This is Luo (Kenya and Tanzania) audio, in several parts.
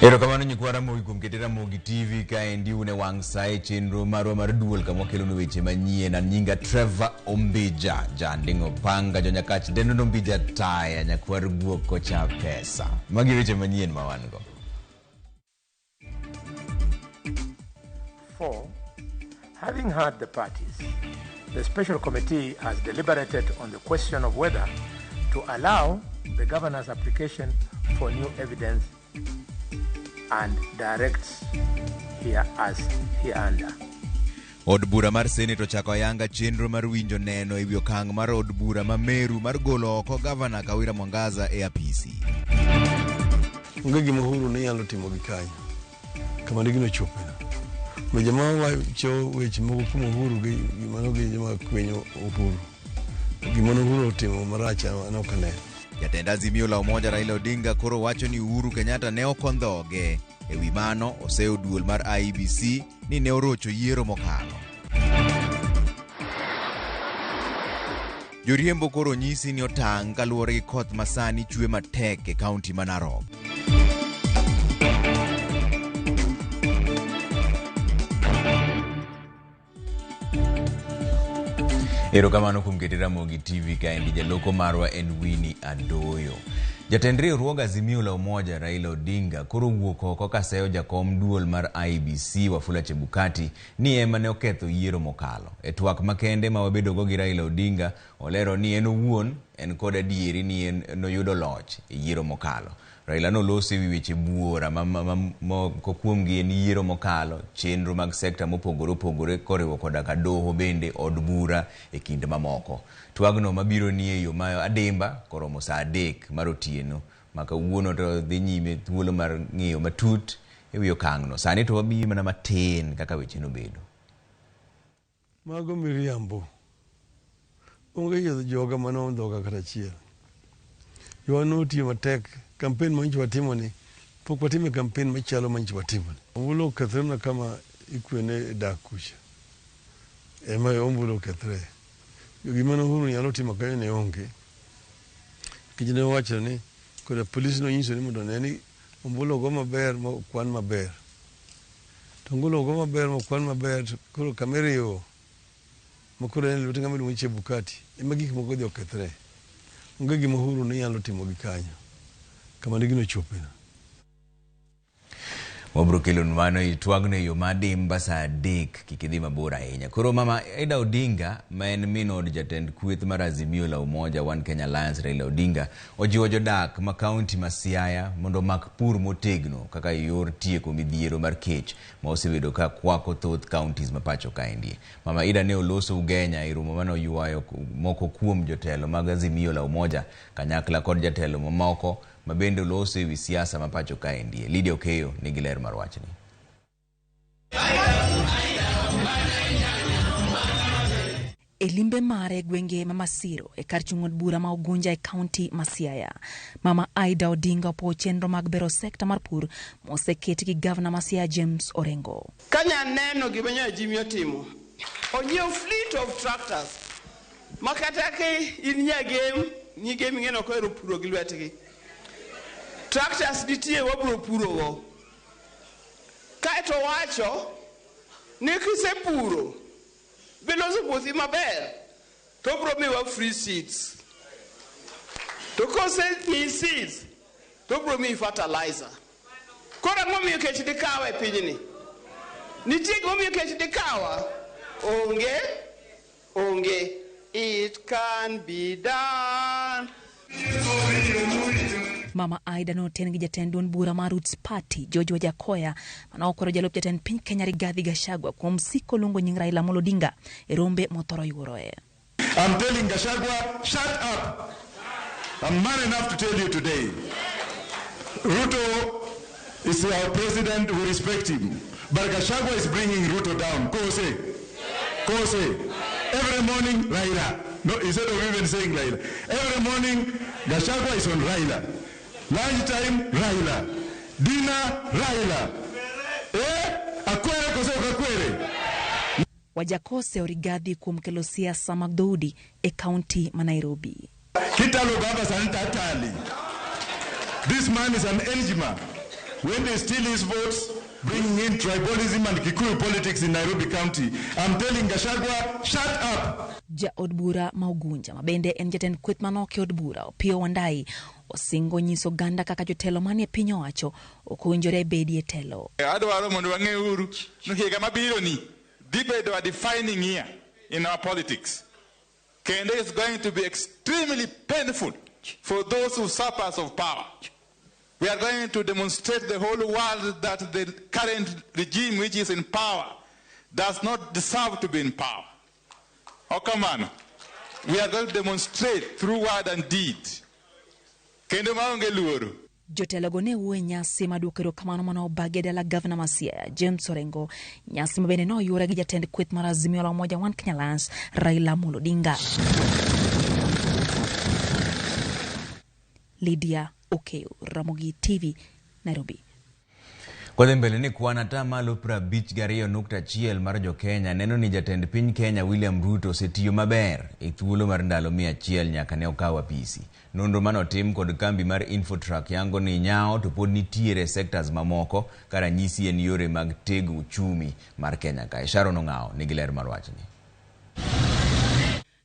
Erokamano nyikwa Ramogi kuom kete Ramogi TV kaendi un e wang' sa e chenro marwa mar duol kama wakelonu weche manyien. An nyinga Trevor Ombija, janding'o panga, jonyakach dendo Ombija taya, nyakwar guok kocha pesa. Magi weche manyien ma wan go. 4. Having heard the parties, the special committee has deliberated on the question of whether to allow the governor's application for new evidence and directs here as hereunder. Od bura mar Senate ochako ayanga chenro mar winjo neno ewi okang' mar od bura ma Meru mar golo oko gavana Kawira Mwangaza e apisi. Onge gima Uhuru ne nyalo timo gi kanyo kama ne gino chopeno. Omiyo joma wacho weche moko kuom Uhuru gi mano gin joma kwenyo Uhuru. Gima ne Uhuru otimo marach an ok aneno. Jatend Azimio la Umoja Raila Odinga koro wacho ni Uhuru Kenyatta ne ok ondhoge. E wi mano, oseyo duol mar IEBC ni ne orocho yiero mokalo. Joriembo koro onyisi ni otang' kaluwore gi koth ma sani chwe matek e kaunti ma Narok. Erokamano kuom kete Ramogi TV kaendi jaloko marwa en Winnie Adoyo. Jatend riwruog Azimio la Umoja Raila Odinga koro owuok oko kaseyo jakom duol mar IEBC Wafula Chebukati ni ema ne oketho yiero mokalo. E twak makende ma wabedogo gi Raila Odinga, olero ni en owuon en kod adieri ni en noyudo loch e yiero mokalo. Raila noloso ewi weche buora ma moko kuomgi en yiero mokalo, chenro mag sekta mopogore opogore koriwo koda ka doho bende od bura e kind mamoko. Twagno mabiro ni e yo ma adimba koromo saa 3 mar otieno ma kawuono to dhi nyime thuolo mar ng'iyo matut ewi okang'no. Sani to wamiyi mana matin kaka weche nobedo. Mago miriambo. Onge joga mane ondhoga kata achiel. Jowa notiyo matek. Kampen ma nyocha watimo ni, pok watimo kampen machalo ma nyocha watimo ni. Ombulu okethre mana kama ikwene dak kucha. Ema ombulu okethre. Gima ne Uhuru nyalo timo kanyo ne onge. Nikech ne owacho ni koda polis nonyiso ni mondo one ni ombulu ogo maber ma okwan maber. To ombulu ogo maber ma okwan maber to koro kama iriwo ma koro en lwet ng'ama iluongo ni Chebukati ema gik moko odhi okethre. Onge gima Uhuru ne nyalo timo gi kanyo kama ne gino chopeno. Wabro kelonu mano e twagno e yo madimba saa 3 kik idhi mabor ahinya. Koro mama Ida Odinga ma en min od jatend kweth mar Azimio la Umoja One Kenya Alliance Raila Odinga ojiwo jodak ma kaunti ma Siaya mondo omak pur motegno kaka yor tieko midhiero mar kech ma osebedo ka kwako thoth counties ma pacho kaendi. Mama Ida ne oloso Ugenya e romo mane oywayo moko kuom jotelo mag Azimio la Umoja kanyakla kod jatelo mamoko ma bende oloso ewi siasa ma pacho kaendi. Lydia Okeyo nigi ler mar wachni. E limbe mare e gwenge ma Masiro e kar chung' od bura ma Ugunja e kaunti ma Siaya, Mama Aida Odinga opuo chenro mag bero sekta mar pur moseket gi gavana ma Siaya James Orengo. Kanya neno gima nya Jimmy otimo, onyiewo fleet of tractors ma kata ka in nyagem, nyigem ing'e ni ok ohero puro gi lwetgi. Tractors nitie wabiro purogo. Kaeto wacho ni kisepuro biloso puothi maber to obiro miwa free seeds. To kosemiyi seeds to obiro miyi fertilizer. Koro ang'o momiyo kech dikawa e pinyni? Nitie gimomiyo kech dikawa? Onge, onge. It can be done. Mama Aida noten gi jatend duond bura mar Roots Party George Wajackoyah mane okwero jalup jatend piny Kenya Rigathi Gachagua kuom siko luongo nying Raila Amolo Odinga e rombe mothoro yuoroe. I'm telling Gachagua, shut up. I'm man enough to tell you today. Ruto is our president, we respect him. But Gachagua is bringing Ruto down. Kose. Kose. Every morning, Raila. No, instead of even saying Raila. Every morning, Gachagua is on Raila. Lunchtime, Raila. Dinner, Raila. Akwere kose okakwere. Wajakose Rigathi kuom kelo siasa mag dhoudi e kaunti ma Nairobi. Kitalo baba sani tatali. This man is an enigma. When they steal his votes, bringing in tribalism and Kikuyu politics in Nairobi County, I'm telling Gachagua, shut up. Ja od bura ma Ugunja ma bende en jatend kweth manok e od bura Opiyo Wandayi osingo nyiso oganda kaka jotelo manie piny owacho ok owinjore bedie telo. Adwaro mondo wang'e uru ni higa mabiro ni dhi bedo a defining year in our politics. Kendo is going to be extremely painful for those usurpers of power. We are going to demonstrate the whole world that the current regime which is in power does not deserve to be in power. Okamano, we are going to demonstrate through word and deed. Kendo maonge luoro. Jotelogo ne wuoyo e nyasi maduoko erokamano mane obagi e dala gavana ma Siaya James Orengo, nyasi ma bende noyuore gi jatend kweth mar Azimio la Umoja One Kenya Alliance Raila Amolo Odinga. Lydia Okeyo, Ramogi TV, Nairobi. Kwadhi mbele ni kwan atamalo 52.1 mar jo-Kenya neno ni jatend piny Kenya William Ruto osetiyo maber e thuolo mar ndalo 100 nyaka ne okaw apisi. Nonro manotim kod kambi mar Infotrack yango ni nyawo to pod nitiere sectors mamoko ka ranyisi en yore mag tego uchumi mar Kenya kae. Sharon Ong'awo nigi ler mar wachni.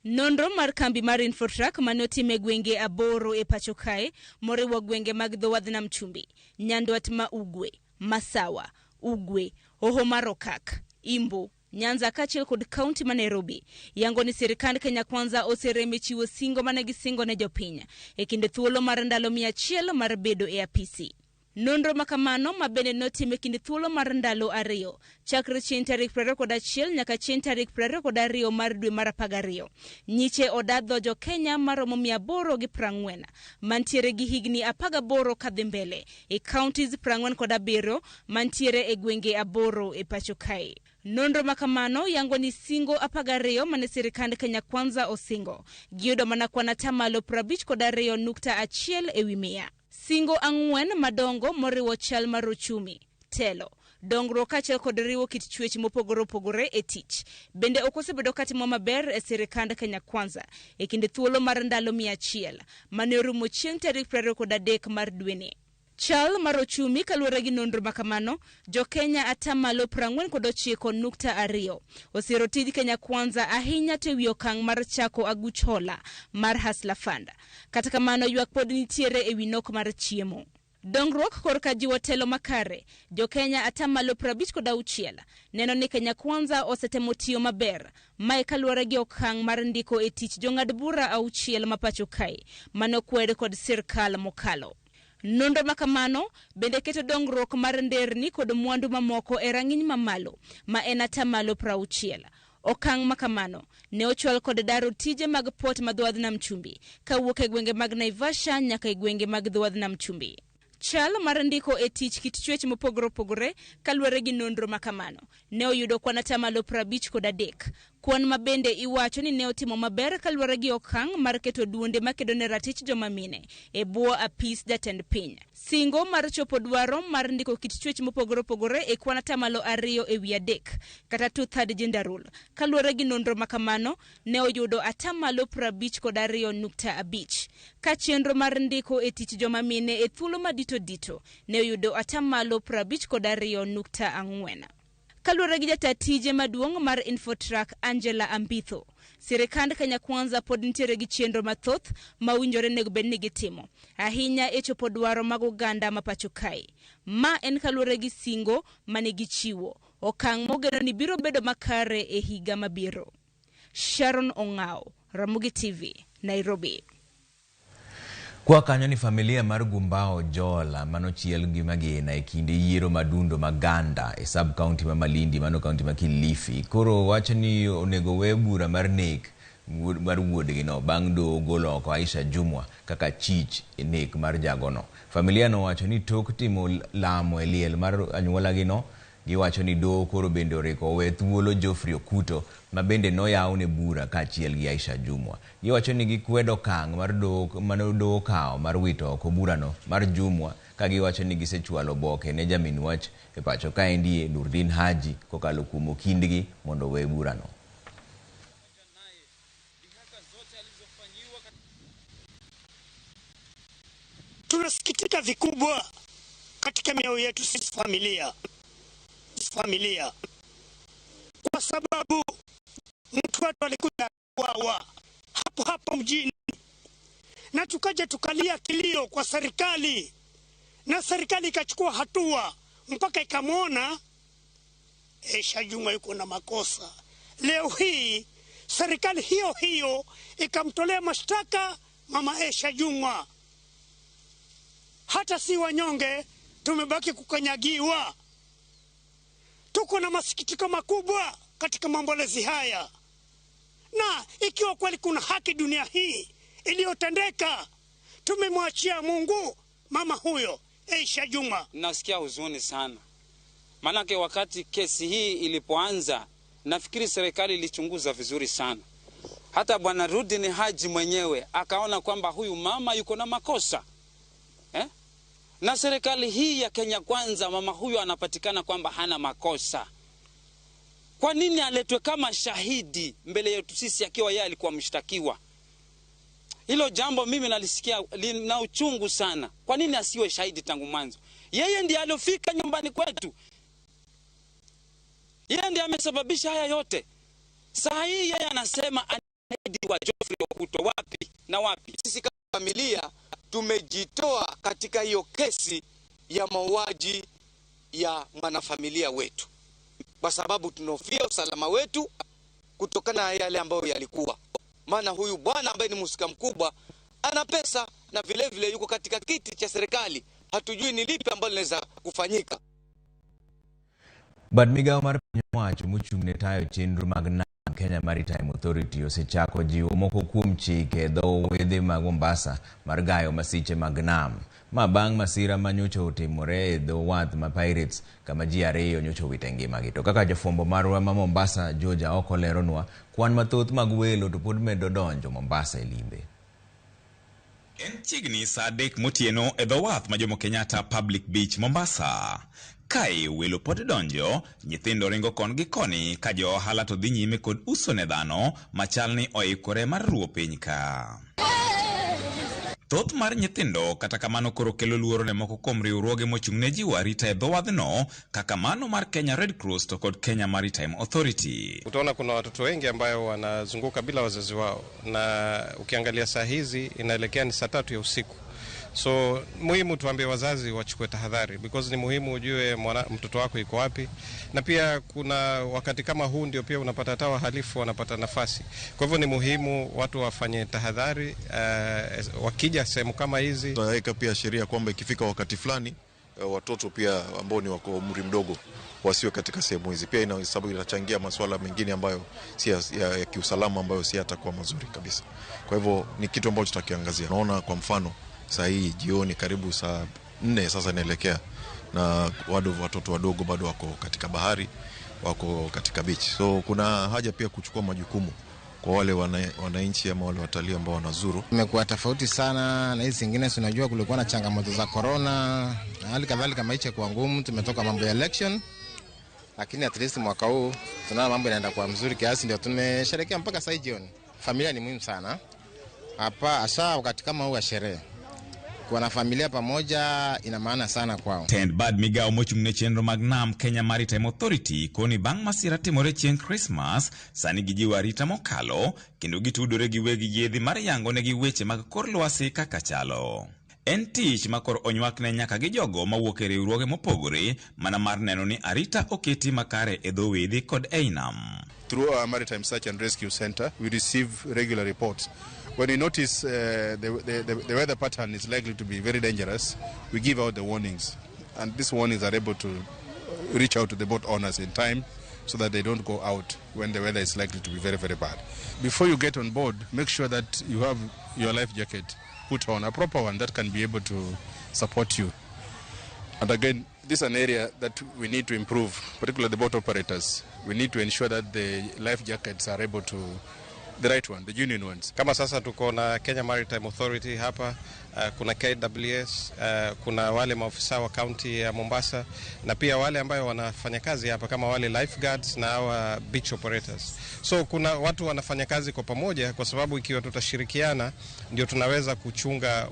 Nonro mar kambi mar Infotrack mane otim e gwenge 8 e pacho kae, moriwo gwenge mag dho wadh Nam Chumbi, Nyandwat ma Ugwe, Masawa, Ugwe, Hoho mar Okak, Imbo, Nyanza kaachiel kod kaunti ma Nairobi, yango ni sirikand Kenya Kwanza oserem e chiwo singo mane gisingo ne jopiny e kinde thuolo mar ndalo 100 mar bedo e apisi. Nonro makamano ma bende notim e kind thuolo mar ndalo 2 chakre chieng' tarik 21 nyaka chieng' tarik 22 mar dwe mar 12. Nyiche odadho jo Kenya maromo 840 mantiere gi higni 18 kadhi mbele e counties 47 mantiere e gwenge 8 e pacho kae. Nonro makamano yango ni singo 12 mane sirikand Kenya Kwanza osingo giyudo mana kwan atamalo 52.1 ewi 100. Singo 4 madongo moriwo chal mar uchumi, telo, dongruok kaachiel kod riwo kit chwech mopogore opogore e tich bende ok osebedo katimo maber e sirikand Kenya Kwanza e kinde thuolo mar ndalo 100 mane orumo chieng' tarik 23 mar dweni. Chal mar ochumi kaluwore gi nonro makamano, jo Kenya atamalo 49.2 osiro tij Kenya Kwanza ahinya to ewi okang' mar chako aguch hola mar Hustler Fund. Kata kamano ywak pod nitiere ewi nok mar chiemo. Dongruok korka jiwo telo makare, jo Kenya atamalo 56 neno ni Kenya Kwanza osetemo tiyo maber, mae kaluwore gi okang' mar ndiko e tich jong'ad bura 6 ma pacho kae mane okwed kod sirkal mokalo. Nonro makamano bende keto dongruok mar nderni kod mwandu mamoko e rang'iny mamalo ma en atamalo 60. Okang' makamano ne ochwal kod daro tije mag port ma dho wadh Nam Chumbi kawuok e gwenge mag Naivasha nyaka e gwenge mag dho wadh Nam Chumbi. Chal mar ndiko e tich kit chwech mopogore opogore kaluwore gi nonro makamano ne oyudo kwan atamalo 53, kwan ma bende iwacho ni ne otimo maber kaluwore gi okang' mar keto duonde makedo ne ratich joma mine e bwo apis jatend piny. Singo mar chopo dwaro mar ndiko kit chwech mopogore opogore e kwan atamalo 2 ewi 3 kata 2/3 gender rule kaluwore gi nonro makamano ne oyudo atamalo 52.5, ka chenro mar ndiko e tich joma mine e thuolo madito dito ne oyudo atamalo 52.4. Kaluwore gi jata tije maduong' mar Infotrack Angela Ambitho, sirikand Kenya Kwanza pod nitiere gi chenro mathoth ma owinjore nego bed ni gitimo ahinya e chopo dwaro mag oganda ma pacho kae. Ma en kaluwore gi singo mane gichiwo, okang' mogeno ni biro bedo makare e higa mabiro. Sharon Ong'awo, Ramogi TV, Nairobi. Kwa kanyo ni familia mar Gumbao Jola manochiel gi magina e kinde yiero madundo Maganda e sub county ma Malindi mano county ma Kilifi koro wacho ni onego we bura mar nek mar wuodgi no bang' doho golo oko Aisha Jumwa kaka chich e nek mar jagono. Familia no wacho ni tok timo lamo e liel mar anyuolagi no, giwacho ni doho koro bende oriko owe thuolo Geoffrey Okuto ma bende noyawne bura kaachiel gi Aisha Jumwa. Giwacho ni gikwedo okang' mar doho mane doho okawo mar wito oko burano mar Jumwa ka giwacho ni gisechwalo oboke ne jamin wach e pacho kaendi Nurdin Haji kokalo kuom okindgi mondo owe burano. Tunasikitika vikubwa katika mioyo yetu sisi familia, kwa sababu mtu wetu alikuja kuuawa hapo hapo mjini, na tukaja tukalia kilio kwa serikali, na serikali ikachukua hatua mpaka ikamwona Aisha Jumwa yuko na makosa. Leo hii serikali hiyo hiyo ikamtolea mashtaka mama Aisha Jumwa. Hata si wanyonge tumebaki kukanyagiwa. Tuko na masikitiko makubwa katika maombolezi haya, na ikiwa kweli kuna haki dunia hii iliyotendeka, tumemwachia Mungu mama huyo Aisha Jumwa. Nasikia huzuni sana, maanake wakati kesi hii ilipoanza, nafikiri serikali ilichunguza vizuri sana. Hata bwana Rudin Haji mwenyewe akaona kwamba huyu mama yuko na makosa Na serikali hii ya Kenya Kwanza, mama huyu anapatikana kwamba hana makosa. Kwa nini aletwe kama shahidi mbele yetu sisi akiwa yeye alikuwa mshtakiwa? Hilo jambo mimi nalisikia na uchungu sana. Kwa nini asiwe shahidi tangu mwanzo? Yeye ndiye aliyofika nyumbani kwetu. Yeye ndiye amesababisha haya yote. Saa hii yeye anasema anahidi wa Geoffrey Okuto wapi na wapi? Sisi kama familia tumejitoa katika hiyo kesi ya mauaji ya mwanafamilia wetu, kwa sababu tunahofia usalama wetu kutokana na yale ambayo yalikuwa. Maana huyu bwana ambaye ni mhusika mkubwa ana pesa na vile vile yuko katika kiti cha serikali. Hatujui ni lipi ambalo linaweza kufanyika. Bad migawo mar piny owacho mochung' ne tayo chenro mag nam Kenya Maritime Authority osechako jiwo moko kuom chike dho wedhe mag Mombasa mar gayo masiche mag nam. Ma bang' masira ma nyocha otimore e dho wath ma Pirates kama ji ariyo nyocha owito ngimagi. To kaka jafwambo marwa ma Mombasa George Aoko leronwa, kwan mathoth mag welo to pod medo donjo Mombasa e limbe. En chiegni saa 3 motieno e dho wath ma Jomo Kenyatta Public Beach, Mombasa. Kae welo pod donjo, nyithindo ringo kon gi koni ka jo ohala to dhi nyime kod uso ne dhano machal ni oikore mar ruwo piny ka. Thoth mar nyithindo kata kamano koro kelo luoro ne moko kuom riwruoge mochung' ne jiwo arita e dho wadhno kaka mano mar Kenya Red Cross to kod Kenya Maritime Authority. Utaona kuna watoto wengi ambayo wanazunguka bila wazazi wao, na ukiangalia saa hizi inaelekea ni saa 3 ya usiku. So muhimu tuambie wazazi wachukue tahadhari, because ni muhimu ujue mtoto wako yuko wapi. Na pia kuna wakati kama huu ndio pia unapata hata wahalifu wanapata nafasi. Kwa hivyo ni muhimu watu wafanye tahadhari wakija sehemu kama hizi. Tutaweka pia sheria kwamba ikifika wakati fulani watoto pia ambao ni wako umri mdogo wasiwe katika sehemu hizi. Pia ina sababu inachangia masuala mengine ambayo si ya kiusalama, ambayo si hata kwa mazuri kabisa. Kwa hivyo ni kitu ambacho tutakiangazia. Naona kwa mfano saa hii jioni karibu saa 4 sasa inaelekea, na watoto wadogo bado wako katika bahari, wako katika beach. So kuna haja pia kuchukua majukumu kwa wale wananchi ama wale watalii ambao wanazuru. Imekuwa tofauti sana na hizi zingine, unajua kulikuwa na changamoto za corona na hali kadhalika, maisha kuwa ngumu, tumetoka mambo ya election, lakini at least mwaka huu tunaona mambo yanaenda kwa mzuri kiasi, ndio tumesherehekea mpaka saa hii jioni. Familia ni muhimu sana hapa, hasa wakati kama huu wa sherehe. Kuwa na familia pamoja ina maana sana kwao. Tend bad migawo mochung' ne chenro mag nam Kenya Maritime Authority koni bang' masira timore chieng' Christmas, sani gijiwo arita mokalo kendo gitudore gi weg yiedhi mar yango negi weche mag kor lwasi kaka chalo. En tich ma koro onywakne nyaka gi jogo mawuok e riwruoge mopogore mana mar neno ni arita oketi makare e dho wedhe kod ei nam. Through our Maritime Search and Rescue Center, we receive regular reports. When we notice the weather pattern is likely to be very dangerous, we give out the warnings. And these warnings are able to reach out to the boat owners in time so that they don't go out when the weather is likely to be very, very bad. Before you get on board, make sure that you have your life jacket put on, a proper one that can be able to support you. And again, this is an area that we need to improve, particularly the boat operators. We need to ensure that the life jackets are able to, the right one, the genuine ones. Kama sasa tuko na Kenya Maritime Authority hapa, kuna KWS, kuna wale maofisa wa county ya Mombasa, na pia wale ambayo wanafanya kazi hapa kama wale lifeguards na hawa beach operators. So kuna watu wanafanya kazi kwa pamoja, kwa sababu ikiwa tutashirikiana ndio tunaweza kuchunga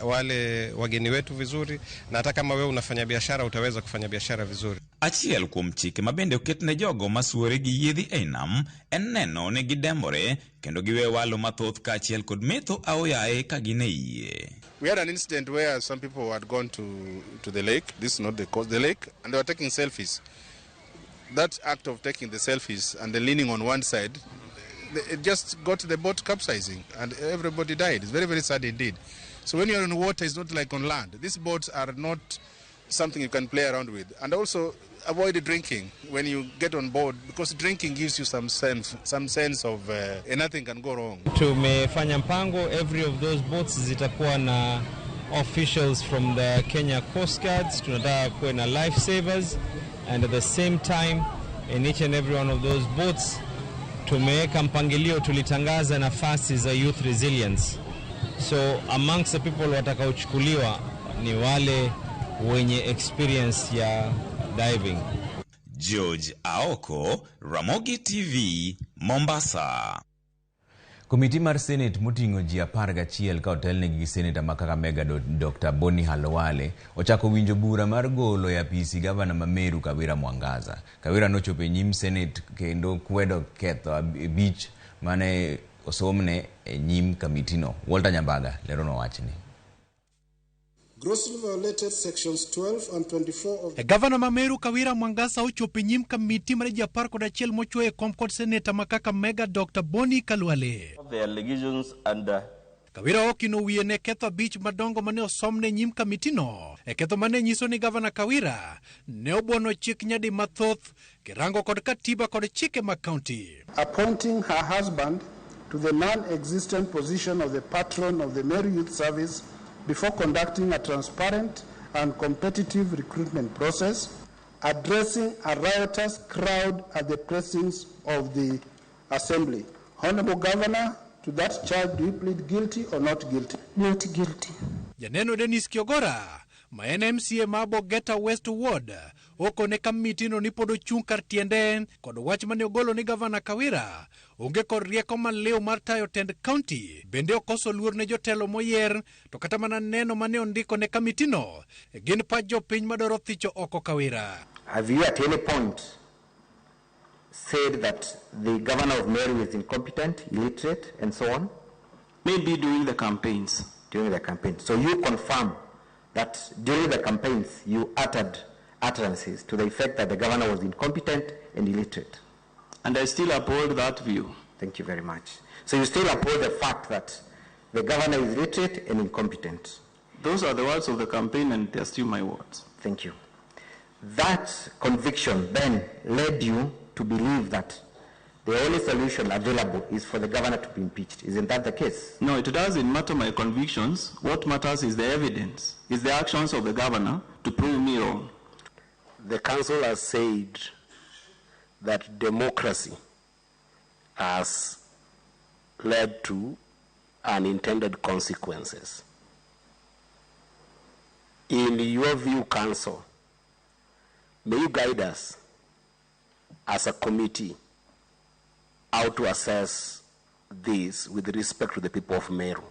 wale wageni wetu vizuri, na hata kama wewe unafanya biashara utaweza kufanya biashara vizuri. Achiel kuom chike ma bende oket ne jogo masuore gi yiedhi ei nam en neno ni gidembore kendo giwe walo mathoth kaachiel kod metho aoyaye ka gin e yie. We had an incident where some people had gone to the lake, this is not the coast, the lake, and they were taking selfies. That act of taking the selfies and the leaning on one side, it just got the boat capsizing and everybody died. It's very, very sad indeed. So when you're on water, it's not like on land. These boats are not something you can play around with. And also avoid drinking when you get on board, because drinking gives you some sense of nothing can go wrong. Tumefanya mpango, every of those boats zitakuwa na officials from the Kenya Coast Guards, tunataka kuwe na lifesavers, and at the same time in each and every one of those boats tumeweka mpangilio, tulitangaza nafasi za youth resilience. So amongst the people watakaochukuliwa ni wale wenye experience ya diving. George Aoko, Ramogi TV, Mombasa. Komiti mar Senate moting'o ji 11 ka otelnegi gi Seneta ma Kakamega Dr. Boni Khalwale ochako winjo bura mar golo e apisi gavana ma Meru Kawira Mwangaza. Kawira nochopo e nyim Senate kendo kwedo ketho 5 mane osomne e nyim kamitino. Walter Nyambaga lerono wachni. Grossly violated sections 12 and 24 of Gavana ma Meru Kawira Mwangaza ochopo e nyim kamiti mar ji 11 mochwe e kom kod seneta ma Kakamega Dr. Boni Khalwale. The allegations under Kawira okino wiye ne ketho 5 madongo mane osomne nyim kamitino. E ketho mane nyiso ni Gavana Kawira ne obuono chik nyadi mathoth kirango kod katiba kod chike mag county. Appointing her husband to the non-existent position of the patron of the Meru Youth Service before conducting a transparent and competitive recruitment process, addressing a riotous crowd at the precincts of the Assembly. Honorable Governor, to that charge, do you plead guilty or not guilty? Not guilty. Janeno Dennis Kiogora, ma en MCA ma Bogeta West Ward, okone kamitino ni pod ochung' kar tiende kod wach mane ogolo ni Gavana Kawira onge kod rieko maliw mar tayo tend county, bende okoso luor ne jotelo moyier, to kata mana neno mane ondiko ne kamitino gin pach jopiny madwaro thicho oko Kawira. Have you at any point said that the governor of Meru is incompetent, illiterate, and so on? Maybe during the campaigns. During the campaign. So you confirm that during the campaigns you uttered utterances to the effect that the governor was incompetent and illiterate. And I still uphold that view. Thank you very much. So you still uphold the fact that the governor is illiterate and incompetent. Those are the words of the campaign and they are still my words. Thank you. That conviction then led you to believe that the only solution available is for the governor to be impeached. Isn't that the case? No, it doesn't matter my convictions. What matters is the evidence, is the actions of the governor to prove me wrong. The council has said that democracy has led to unintended consequences. In your view, council, may you guide us as a committee how to assess this with respect to the people of Meru.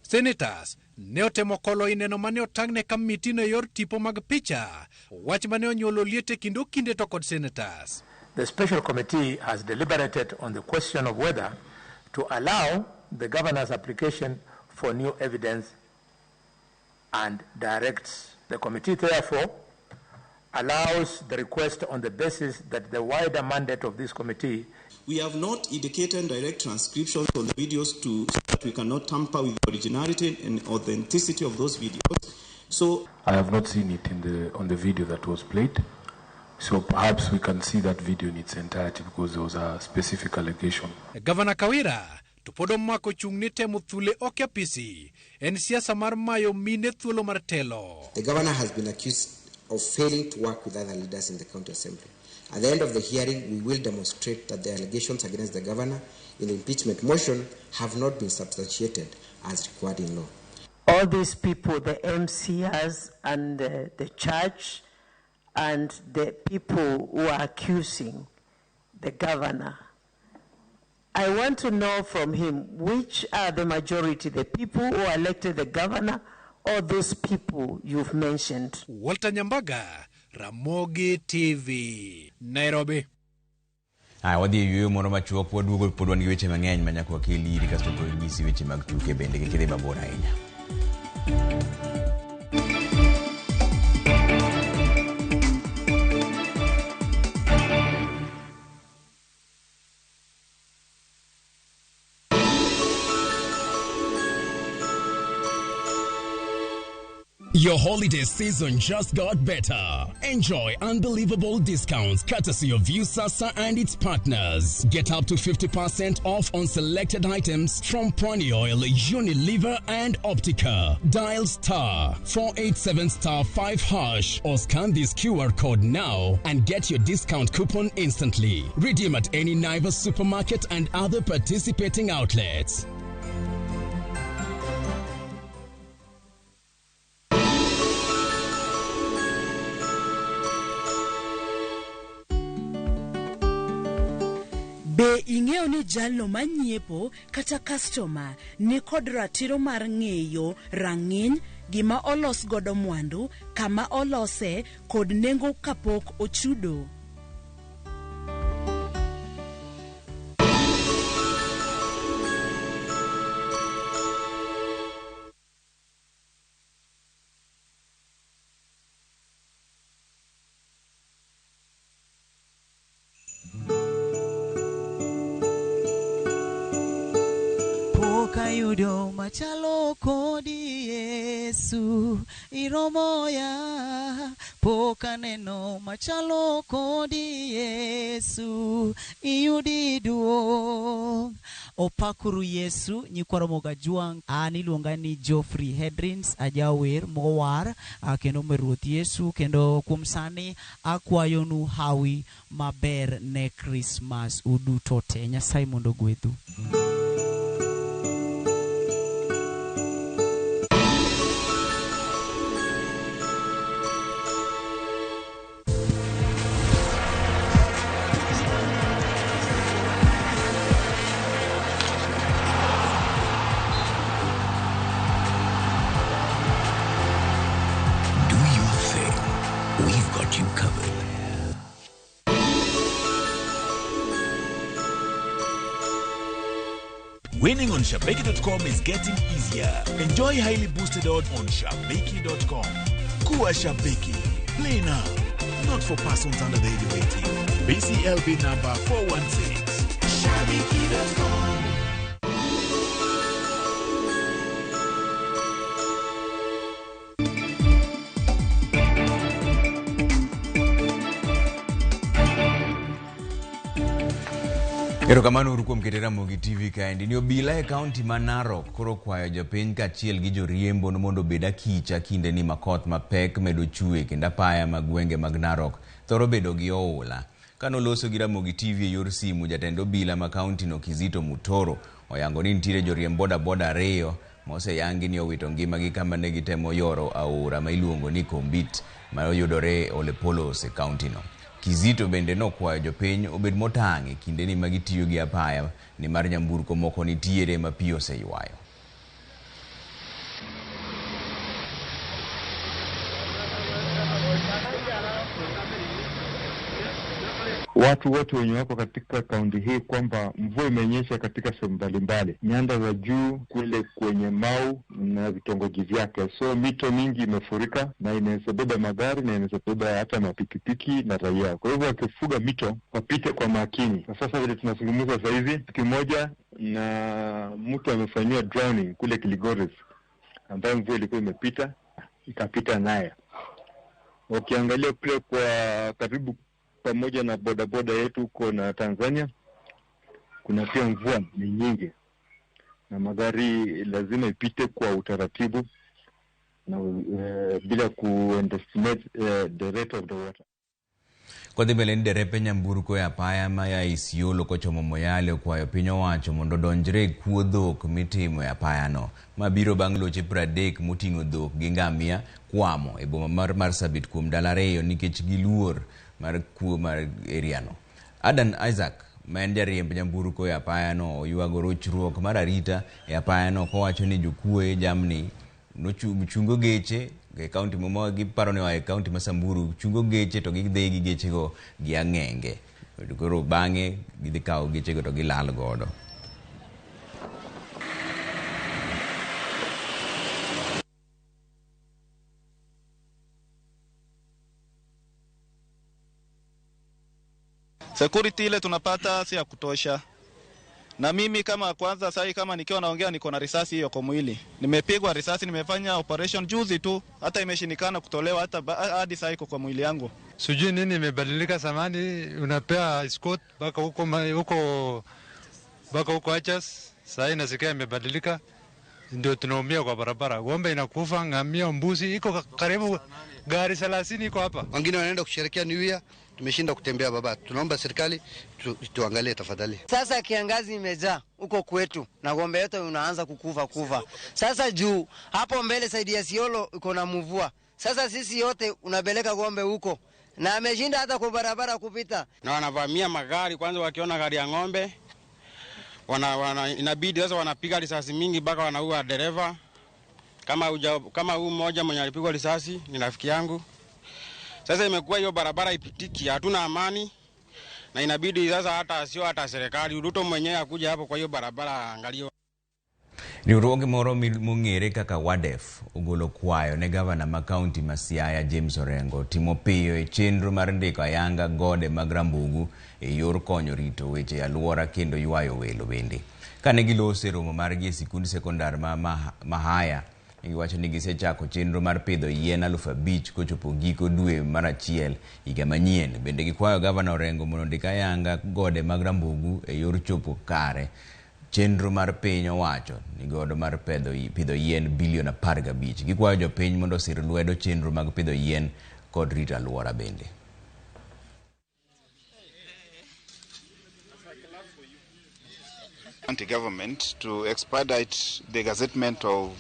Senators ne otemo kolo ineno mane otang'ne kamitino e yor tipo mag picha, wach mane onyuolo liete kind okinde to kod senators. The special committee has deliberated on the question of whether to allow the governor's application for new evidence and directs. The committee therefore allows the request on the basis that the wider mandate of this committee. We have not indicated direct transcriptions on the videos so that we cannot tamper with the originality and authenticity of those videos. So I have not seen it on the video that was played. So perhaps we can see that video in its entirety because there was a specific allegation. Governor Kawira to pod omako chung' ni temo thule ok apisi en siasa mar mayo mine thuolo mar telo. The governor has been accused of failing to work with other leaders in the county assembly. At the end of the hearing, we will demonstrate that the allegations against the governor in the impeachment motion have not been substantiated as required in law. All these people, the MCAs and the church and the people who are accusing the governor, I want to know from him which are the majority, the people who elected the governor or those people you've mentioned. Walter Nyambaga, Ramogi TV, Nairobi. Aya, wadhi e yueyo moro machuok, waduogo pod wan gi weche mang'eny ma nyaka wakel iri kasto to nyisi weche mag tuke bende kik idhi mabor ahinya. Your holiday season just got better. Enjoy unbelievable discounts courtesy of Viusasa and its partners. Get up to 50% off on selected items from Pwani Oil, Unilever, and Optica. Dial star 487 star 5 hash or scan this QR code now and get your discount coupon instantly. Redeem at any Naivas supermarket and other participating outlets. Be ing'eyo ni jalno manyiepo kata customer ni kod ratiro mar ng'eyo rang'iny gima olos godo mwandu, kama olose kod nengo kapok ochudo? Pok ayudo machalo kodi Yesu iromoya, pok aneno machalo kodi Yesu iyudi duong'. Opakuru Yesu nyikwa Ramogi Ajwang'. An iluonga ni Geoffrey Hedrins, ajawer mowar kendo mer Ruoth Yesu, kendo kuom sani akwayonu hawi maber ne Christmas uduto te. Nyasaye mondo ogwedhu. Do your thing. We've got you covered. Winning on Shabiki.com is getting easier. Enjoy highly boosted odds on Shabiki.com. Kuwa Shabiki. Play now. Not for persons under the age of 18. BCLB number 416. Shabiki.com. Erokamano uru kuom keto Ramogi TV kaendi. Ni obila e kaunti ma Narok koro kwayo jopiny kaachiel gi joriembo mondo obed akicha kinde ni makoth mapek medo chwe kendo apaya mag gwenge mag Narok thoro bedo gi oula. Kanoloso gi Ramogi TV e yor simu, jatend obila ma kaunti no Kizito Mutoro oyango ni nitiere joriemb bodaboda ariyo moseyangi ni owito ngimagi kama ne gitemo yoro aora ma iluongo ni Kombit ma oyudore Olepolos e kaunti no. Kizito bende nokwayo jopiny obed motang' e kindeni ma gitiyo gi apaya nimar nyamburko moko nitiere ma pi oseywayo. Watu wote wenye wako katika kaunti hii kwamba mvua imenyesha katika sehemu mbalimbali, nyanda za juu kule kwenye Mau na vitongoji vyake, so mito mingi imefurika na inaweza beba magari na inaweza beba hata mapikipiki na raia. Kwa hivyo wakifuga mito wapite kwa makini. Na sasa vile tunazungumza sasa hivi, siku moja na mtu amefanyiwa drowning kule Kilgoris, ambayo mvua ilikuwa imepita ikapita naye. Ukiangalia kule kwa karibu pamoja na bodaboda yetu huko na Tanzania, kuna pia mvua ni nyingi na magari lazima ipite kwa utaratibu na bila ku underestimate the rate of the water. Kodhi mbele ni derepe nyamburko e apaya ma ya Isiolo kochomo Moyale okwayo piny owacho mondo odonjre e kuo dhok mitimo e apayano mabiro bang' loche 30 moting'o dhok gi ngamia kwamo e boma mar Marsabit kuom ndalo ariyo nikech giluor mar kuo mar eriano. Adan Isaac ma en jariemb nyamburko e apayano oywago rochruok mar arita e apayano kowacho ni jokuoye jamni nochungo geche e kaunti ma giparo ni oa e kaunti ma Samburu chungo geche to gidhi gi gechego gi ang'enge. Koro bang'e gidhi kawo gechego to gilal godo. Security ile tunapata si ya kutosha. Na mimi kama kwanza sasa kama nikiwa naongea niko na risasi hiyo kwa mwili. Nimepigwa risasi, nimefanya operation juzi tu, hata imeshindikana kutolewa hata hadi sasa iko kwa mwili yangu. Sijui nini imebadilika. Zamani unapea escort mpaka huko huko mpaka huko Achas, sasa inasikia imebadilika, ndio tunaumia kwa barabara. Ng'ombe inakufa, ngamia, mbuzi iko karibu gari 30 iko hapa. Wengine wanaenda kusherehekea New Year, tumeshinda kutembea baba. Tunaomba serikali tuangalie tafadhali. Sasa kiangazi imejaa huko kwetu na ng'ombe yetu unaanza kukufa kufa. Sasa juu hapo mbele saidi ya Siolo iko na mvua. Sasa sisi yote unapeleka ng'ombe huko na ameshinda hata kwa barabara kupita. Na wanavamia magari kwanza, wakiona gari ya ng'ombe wana inabidi sasa wanapiga risasi mingi mpaka wanaua dereva. Kama huu mmoja mwenye alipigwa risasi ni rafiki yangu. Sasa imekuwa hiyo barabara ipitiki, hatuna amani. Na inabidi sasa hata sio hata serikali, Ruto mwenyewe akuja hapo kwa hiyo barabara angalie. Riwruoge moro mong'ere kaka WADF ogolo kwayo ne gavana ma kaunti ma Siaya James Orengo timo piyo e chenro mar ndiko ayanga gode mag Rambugu e yor konyo rito weche alwora kendo ywayo welo bende. Kane giloso e romo margi e sikund sekondar ma Mahaya, giwacho ni gisechako chenro mar pidho yien 5,000 kochopo giko dwe mar achiel higa manyien. Bende gikwayo gavana Orengo mondo ondik ayanga gode mag Rambugu e yor chopo kare chenro mar piny owacho ni godo mar pidho yien bilion 15. Gikwayo jopiny mondo osir lwedo chenro mag pidho yien kod rito alwora bende. County government to expedite the gazettement of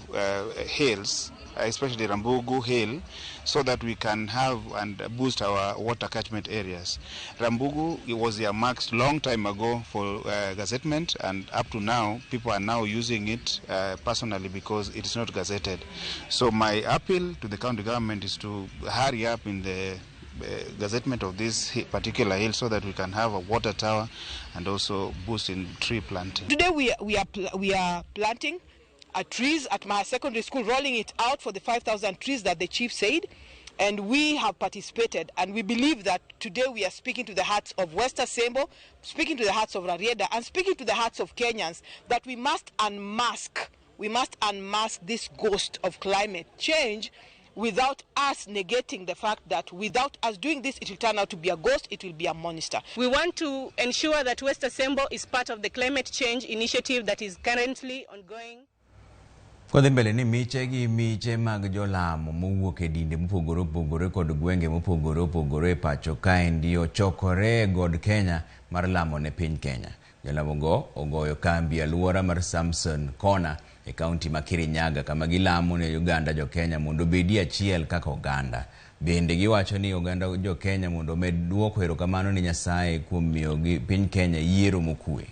hills, especially Rambugu Hill, so that we can have and boost our water catchment areas. Rambugu, it was earmarked long time ago for gazettement, and up to now, people are now using it personally because it is not gazetted. So my appeal to the county government is to hurry up in the gazettement of this particular hill so that we can have a water tower and also boost in tree planting. Today we are planting trees at my secondary school, rolling it out for the 5,000 trees that the chief said, and we have participated, and we believe that today we are speaking to the hearts of West Asembo, speaking to the hearts of Rarieda, and speaking to the hearts of Kenyans that we must unmask this ghost of climate change without us negating the fact that without us doing this, it will turn out to be a ghost, it will be a monster. We want to ensure that West Asembo is part of the climate change initiative that is currently ongoing. Kodhi mbele ni miche gi miche mag jolamo mowuok e dinde mopogore opogore kod gwenge mopogore opogore e pacho kaendi ochokore e God Kenya mar lamo ne piny Kenya. Jolamo go ogoyo kambi alwora mar Samson Corner e kaunti ma Kirinyaga kama gilamo ne oganda jo Kenya mondo obedi achiel kaka oganda. Bende giwacho ni oganda jo Kenya mondo omed duoko erokamano ne Nyasaye kuom miyo piny Kenya yiero mokwe.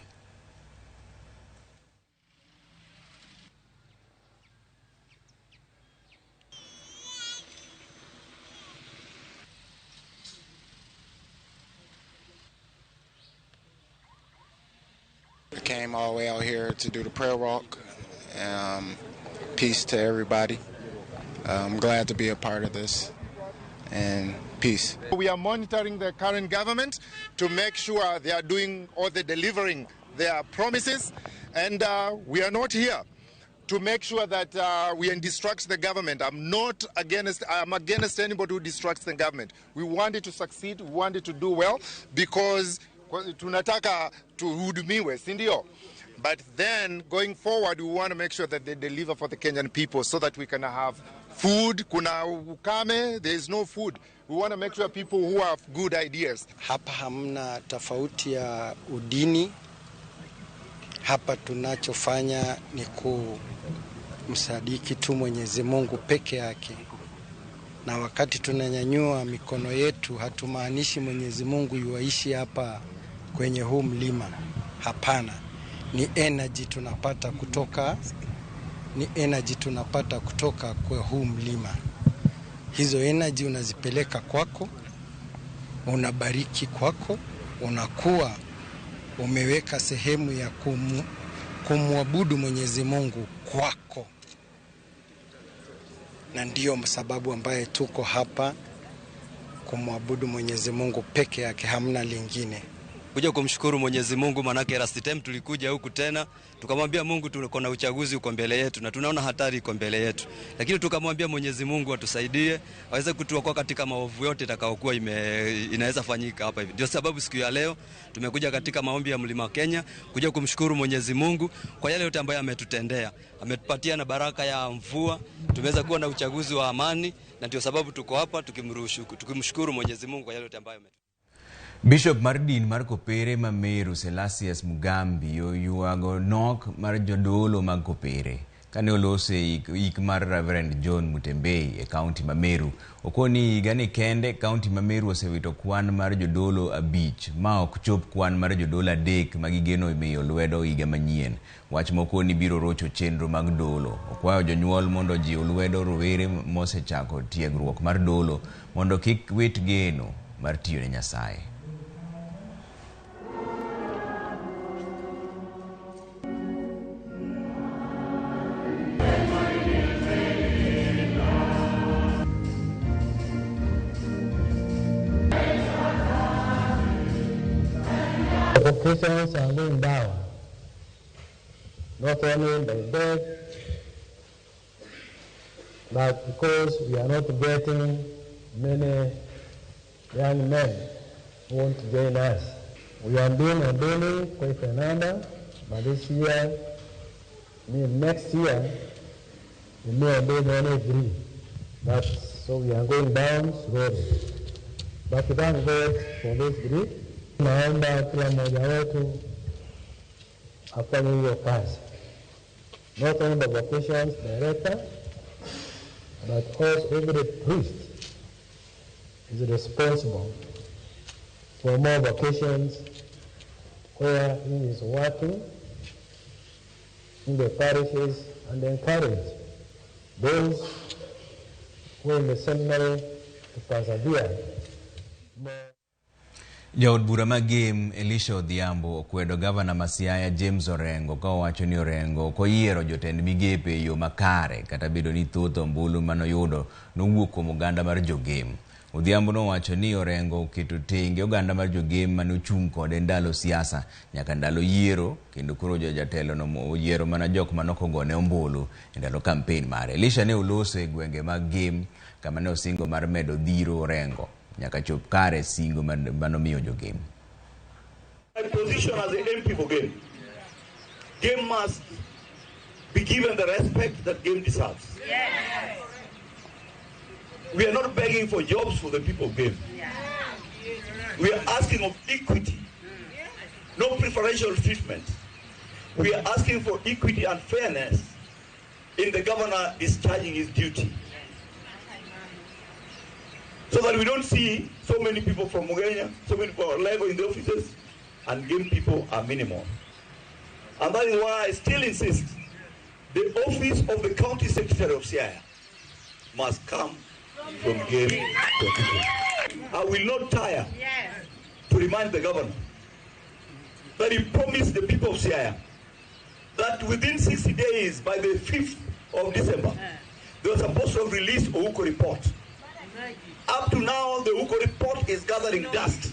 I came all the way out here to do the prayer walk. Peace to everybody. I'm glad to be a part of this, and peace. We are monitoring the current government to make sure they are doing or they're delivering their promises, and we are not here to make sure that we distract the government. I'm against anybody who distracts the government. We want it to succeed, we want it to do well, because tunataka tuhudumiwe, si ndio? But then going forward, we want to make sure that they deliver for the Kenyan people so that we can have food. Kuna ukame, there is no food. We want to make sure people who have good ideas. Hapa hamna tofauti ya udini. Hapa tunachofanya ni kumsadiki tu Mwenyezi Mungu peke yake. Na wakati tunanyanyua mikono yetu hatumaanishi Mwenyezi Mungu yuaishi hapa kwenye huu mlima. Hapana, ni energy tunapata kutoka, ni energy tunapata kutoka kwa huu mlima. Hizo energy unazipeleka kwako, unabariki kwako, unakuwa umeweka sehemu ya kumwabudu Mwenyezi Mungu kwako. Na ndiyo sababu ambaye tuko hapa kumwabudu Mwenyezi Mungu peke yake, hamna lingine. Kuja kumshukuru Mwenyezi Mungu, manake last time tulikuja huku tena tukamwambia Mungu tuko na uchaguzi uko mbele yetu na tunaona hatari iko mbele yetu, lakini tukamwambia Mwenyezi Mungu atusaidie aweze kutuokoa katika maovu yote itakayokuwa inaweza fanyika hapa hivi. Ndio sababu siku ya leo tumekuja katika maombi ya Mlima Kenya kuja kumshukuru Mwenyezi Mungu kwa yale yote ambayo ametutendea. Ametupatia na baraka ya mvua, tumeweza kuwa na uchaguzi wa amani, na ndio sababu tuko hapa tukimshukuru Mwenyezi Mungu kwa yale yote ambayo. Bishop mar din mar Kopere ma Meru Selasius Mugambi oyuago nok mar jodolo mag Kopere kane olose ik mar Reverend John Mutembei e kaunti ma Meru. Okoni higani kende kaunti ma Meru osewito kwan mar jodolo 5 ma ok chop kwan mar jodolo 3 ma gigeno miyo lwedo higa manyien. Wach mokoni biro rocho chenro mag dolo. Okwayo jonyuol mondo ojiw lwedo rowere mosechako tiegruok mar dolo mondo kik wit geno mar tiyo ne Nyasaye. Vocations are going down, not only by death, but because we are not getting many young men who want to join us. We have been ordaining quite a number, but this year, next year, we may ordain only 3. But so we are going down slowly. But thank God for this group. Naomba kila mmoja wetu afanye hiyo kazi. Not only the vocations director, but also every priest is responsible for more vocations where he is working in the parishes, and encourage those who are in the seminary to persevere. Jaod bura ma Gem Elisha Odhiambo okwedo gavana ma Siaya James Orengo ka owacho ni Orengo ok oyiero jotend migepe e yo makare kata bedo ni thoth ombulu manoyudo nowuok kuom oganda mar jogem. Odhiambo nowacho ni Orengo oketo tenge oganda mar jogem manochung' kode ndalo siasa nyaka ndalo yiero, kendo koro jatelo no oyiero mana jok manokogone ombulu e ndalo kampen mare. Elisha ne oloso e gwenge mag Gem kama ne osingo mar medo dhiro Orengo nyaka chop kare singo manomiyo jogem. My position as the MP for Gem, Gem must be given the respect that Gem deserves. Yes. We are not begging for jobs for the people of Gem. We are asking of equity, no preferential treatment. We are asking for equity and fairness in the governor discharging his duty, so that we don't see so many people from Mugenya, so many people from Lego in the offices, and Gem people are minimal. And that is why I still insist the office of the county secretary of Siaya must come from Gem constituency. I will not tire to remind the governor that he promised the people of Siaya that within 60 days, by the 5th of December, they were supposed to have released Ouko report. Up to now, the Ouko report is gathering dust.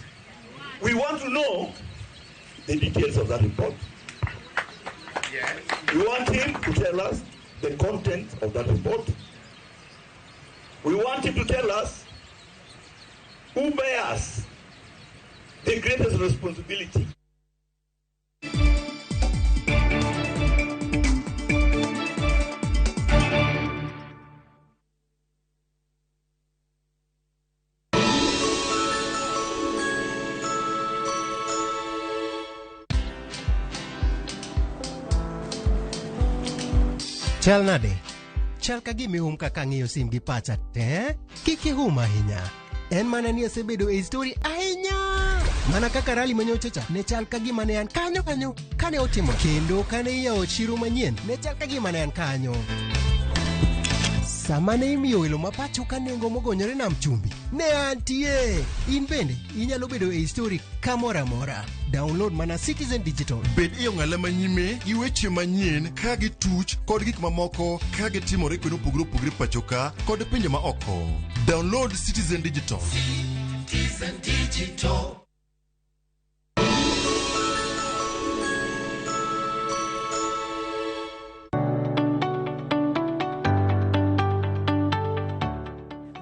We want to know the details of that report. We want him to tell us the content of that report. We want him to tell us who bears the greatest responsibility. Chal nade? Chal ka gima ihum kaka ang'iyo sim gi pacha te? Kik ihum ahinya. En mana ni asebedo e story ahinya. Mana kaka rali manyocha cha ne chal ka gima ne an kanyo kanyo kane otimo, kendo kane iyawo chiro manyien ne chal ka gima ne an kanyo. Sama ne imiyo welo ma pacho ka nengo mogonyore nam chumbi, ne antie. In bende inyalo bedo e histori kamoro amora. Download mana Citizen Digital. Bed e ong'ala manyime gi weche manyien ka gituch kod gik mamoko ka gitimore kuonde mopogore opogore pacho ka kod pinje ma oko. Download Citizen Digital. Citizen Digital.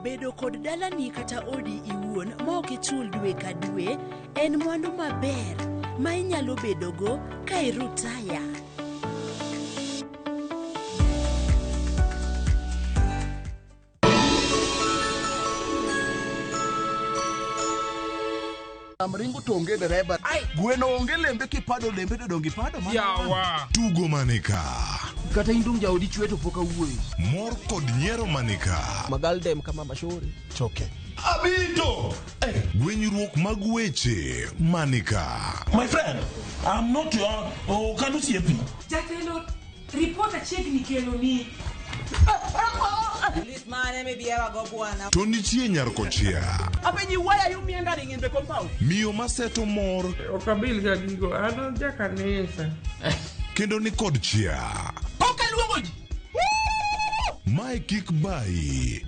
Bedo kod dalani kata odi iwuon ma ok ichul dwe ka dwe en mwandu maber ma inyalo bedogo ka irutaya. Ringo to onge dereba. Gweno onge lembe kipado lembe to donge ipado mana. Yawa. Tugo manika. Kata in dong jaodi chwe to pok awuoyo. Mor kod nyiero manika. Magaldem kama mashori. Choke. Abito! Gwenyruok mag weche manika. My friend, I'm not your okano siepi. Jatelo, report achiegni kelo ni. To nitie nyar kochia. Apenji, why are you meandering in the compound? Miyo maseto mor Ok abil ga gigo, an jakanisa. kendo ni kod chia. Pok aluongo ji. Mae kik bayi.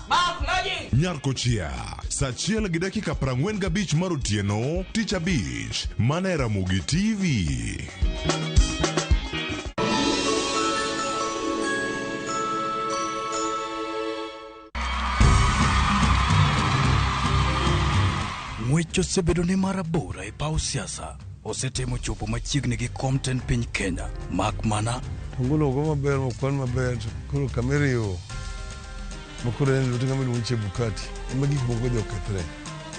Mark Lodging. Nyar kochia. Saa 1:45 mar otieno, tich abich, mana e Ramogi TV. Ng'wech osebedo ne marabora e paw siasa. Osetemo chopo machiegni gi kom tend piny Kenya, mak mana Ombulu ogo maber mokwan maber to koro kama iriwo ma koro en lwete ng'ama iluongo ni Chebukati ema gik moko odhi okethre.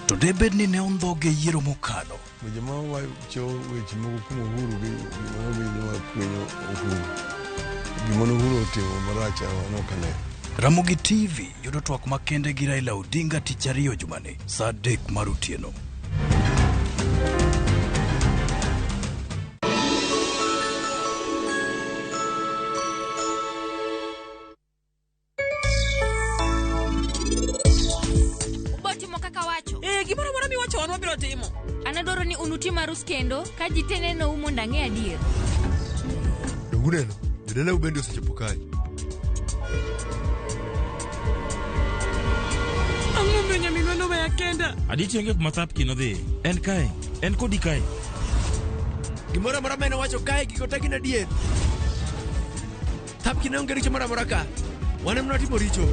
To debed ni ne ondhoge e yiero mokalo. To joma wacho weche moko kuom Uhuru gi gima winjo ma kwinyo Uhuru. Gima ne Uhuru otimo marach an ok aneno. Ramogi TV yudo twak makende gi Raila Odinga tich ariyo jumani saa 3 mar otieno. Ubo timo kaka wacho. Eh, gimoro amora miwacho wan wabiro timo. An adwaro ni unutim arus kendo ka ji te nenou mondo ang'e adier. Donguneno, jodalau bende osechopo kae. Ang'o momiyo nyaminwa noweya kenda? Adichi onge kuma Thapki nodhiye. En kae. En kodi kae. Gimoro amora ma en owacho kae gigo te gin adier. Thapki ne onge richo moro amora ka. Wan ema nwatimo richo.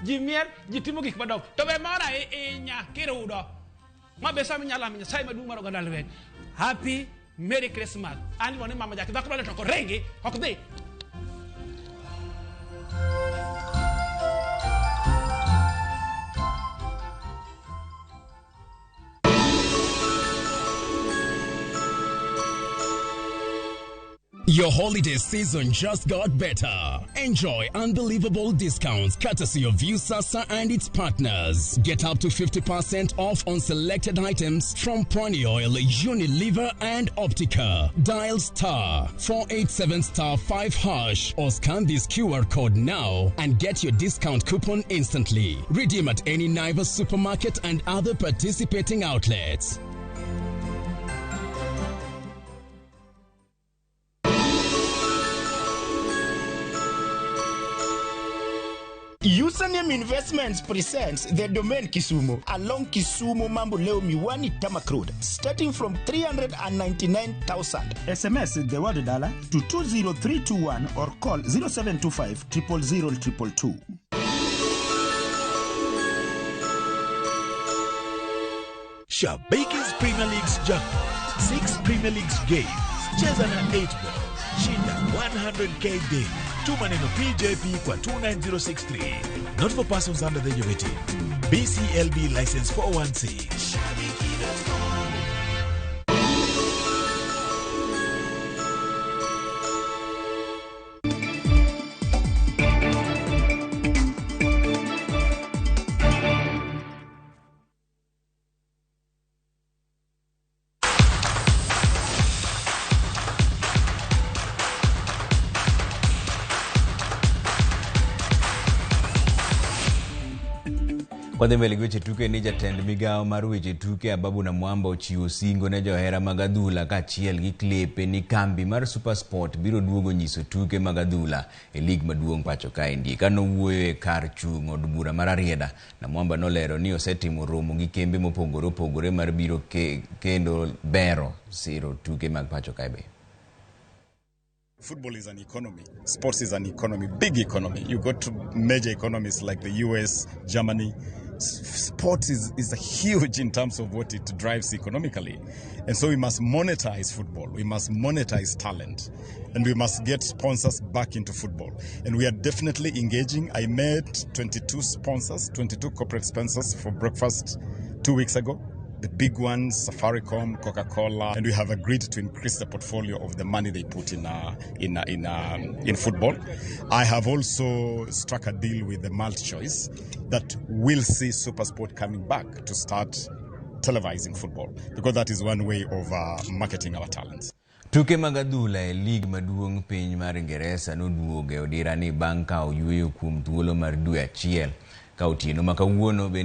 Ji miel, ji timo gik madongo. To be mora ahinya kirudo. Ma be sama inyalo lamo Nyasaye maduong' mar oganda lweny. Happy Merry Christmas. An iluongo ni Mama Jackie. Dhako mane to ok ringi, ok dhi. Your holiday season just got better. Enjoy unbelievable discounts courtesy of Viusasa and its partners. Get up to 50% off on selected items from Pwani Oil, Unilever, and Optica. Dial star 487 star 5 hash or scan this QR code now and get your discount coupon instantly. Redeem at any Naivas supermarket and other participating outlets. Username Investments presents the Domain Kisumu along Kisumu Mamboleo Miwani Tamak Road, starting from 399,000. SMS the word dollar to 20321 or call 0725 000 222. Shabiki's Premier League's jackpot. 6 Premier Leagues games. Cheza na 8 ball. Shinda 100k daily. Tuma neno PJP kwa 29063. Not for persons under the age of 18. BCLB license 416. Kwadhi mbele gi weche tuke ni jatend migawo mar weche tuke Ababu Namwamba ochiwo singo ne johera mag adhula kaachiel gi klepe ni kambi mar SuperSport biro duogo nyiso tuke mag adhula e lig maduong' pacho kaendi. Kanowuoyo e kar chung' od bura mar Rarieda, Namwamba nolero ni osetimo romo gi kembe mopogore opogore mar biro kendo bero siro tuke mag pacho kae be. Football is an economy. Sports is an economy, big economy. You go to major economies like the US, Germany. Sports is a huge in terms of what it drives economically. And so we must monetize football. We must monetize talent. And we must get sponsors back into football. And we are definitely engaging. I met 22 sponsors, 22 corporate sponsors for breakfast 2 weeks ago. The big ones, Safaricom, Coca-Cola, and we have agreed to increase the portfolio of the money they put in football. I have also struck a deal with the MultiChoice that will see SuperSport coming back to start televising football, because that is one way of marketing our talents. Tuke mag adhula e lig maduong' piny mar Ingeresa noduogo e odira ni bang' kawo yueyo kuom thuolo mar dwe achiel. Ka otieno ma kawuono bende